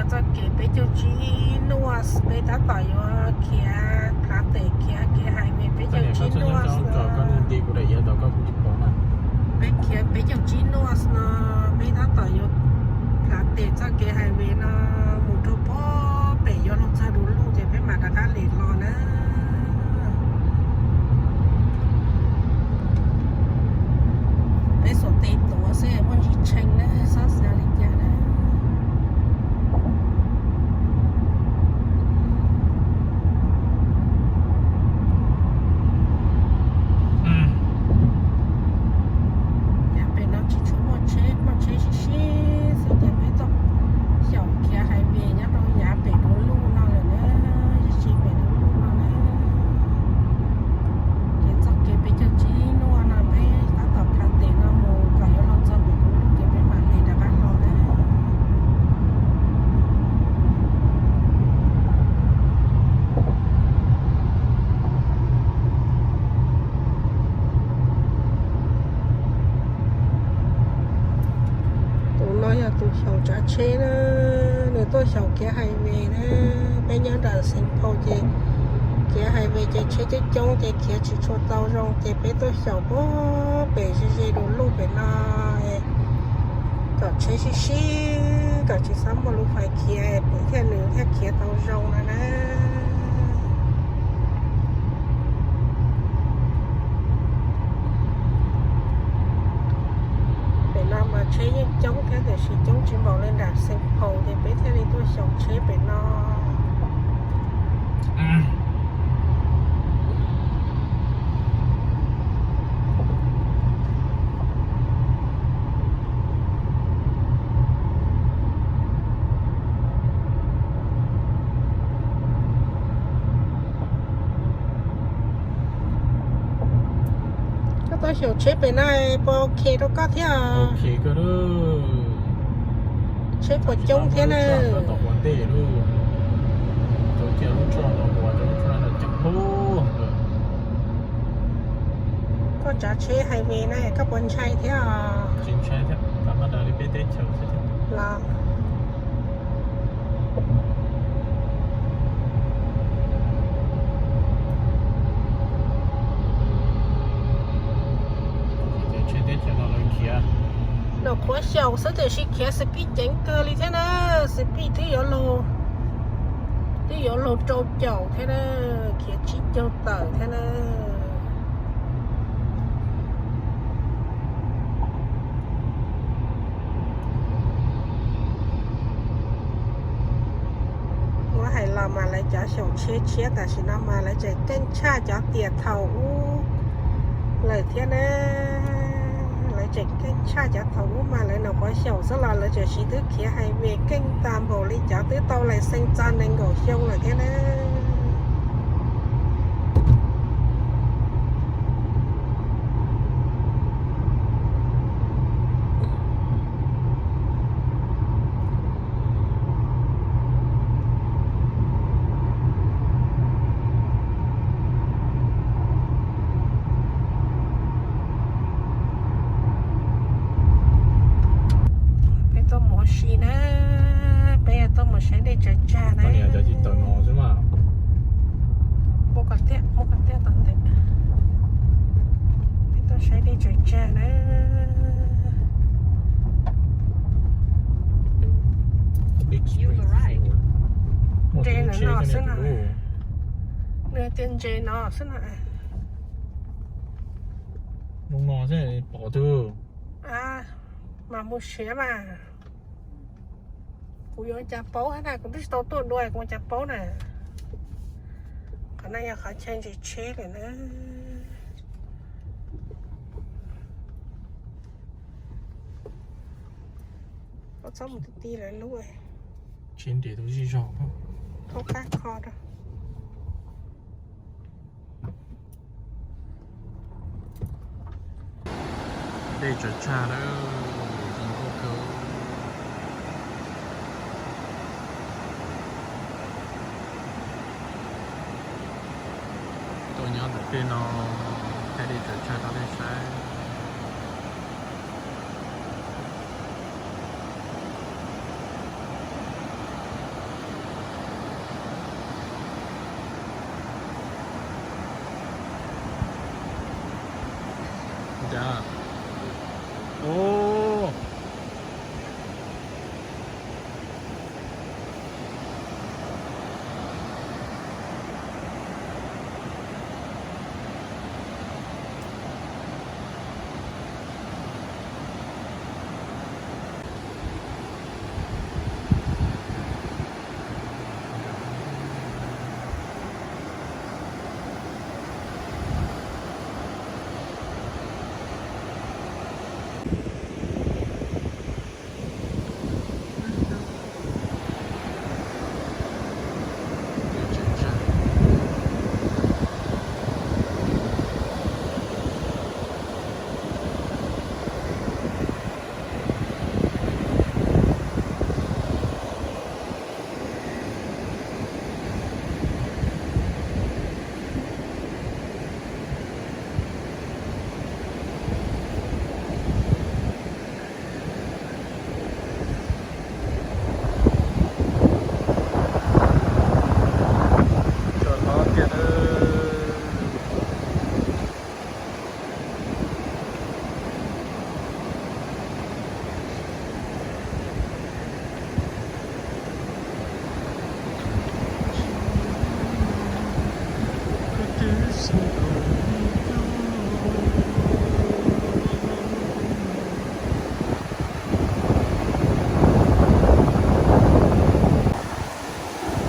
Txoj kev peb caug tsib nuaj, peb tab tom yuav khiav plhav tes khiav kev highway peb caug tsib nuaj. Peb khiav peb caug tsib nuaj no, peb tab tom yuav plhav tes txoj kev highway no mus rau pem yuav luag txog du lug ces peb mam rov qab lem los na. Peb xuas tes tuav xwb muaj ntsis tshee na, xob xav li cas na. Yav pem no tsis tshua muaj tsheb, muaj tsheb sib sib xwb ces peb tau xyaum khiav highway nyob rau yav pem du lug no lawm na, tsis pem du lug no na. Ces txoj kev peb caug tsib nuaj no peb tab tom plhav tes no mus kom yuav luag txog pem du lug ces peb mam li rov qab los na. Tus no yog tus xyaum tsav tsheb na, nws tuaj xyaum khiav highway na. Peb nyob nram Saint Paul ces khiav highway ces tsheb coob coob ces khiav tsis tshua tau zoo ces peb tuaj xyaum puag pem ze ze du lug pem no kom tsheb sib sib, kom tsis txhob muaj lub fais khiav pem thiaj nws thiaj khiav tau zoo no na. Pem no mas tsheb yeej coob thiab tiam sis coob tsis npaum li nram Saint Paul ces peb thiaj li tuaj xyaum tsheb pem no. Koj tau xyaum tsheb pem no puas ok rau koj thiab? Tsheb puas coob thiab na? Koj tsav tsheb highway na koj puas ntshai thiab? Los Nws qhuav xyaum xwb tiam sis khiav speed ceev kawg li thiab na, speed twb yuav luag, twb yuav luag rau caum thiab na, khiav tsib caug tawm thiab na. Muab hais los mas lawv cov xyaum tsheb tshiab tam sim no mas lawv tseem keej tshaj cov tiam thaum ub lawm thiab na. Lawv tseem keej tshaj cov thaum ub mas lawv nyuam qhuav xyaum xwb los lawv tseem siv twb khiav highway keej tag npaum li cov twb tau license txog nees nkaum xyoo lawm thiab na. Peb tuaj mus ua si na, peb tuaj mus saib dej tsaws tsag na. Muab kom tiaj, muab kom tiaj tom ntej. Peb tuaj saib dej tsaws tsag na. Ntses no xwb no. Nws tias ntses no xwb no. Zoo no xwb pom twg. Mas mus siav mas. Kuv yuav cas paub thiab na, kuv twb tsis tau tuaj dua kuv ua cas paub na. Qhov no yog qhov chaw ntses tsheb lawm na. Koj txhob mus ti ti lawv lub, tsis nres tus zij zog, thaub qab kho rau. Dej tsaws tsag lawm, zoo nkauj kawg. Tuaj nyob ntawm tej no, thaij dej tsaws tsag rau nej saib. Ov.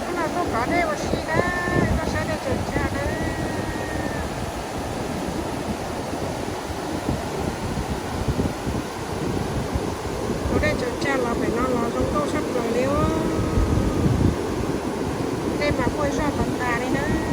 Hnub no tuaj kov dej ua si na, tuaj saib dej tsaws tsag na. Kov dej tsaws tsag los pem no los zoo nkauj tshaj plaws li os. Dej mas quaj zog tas tas li na.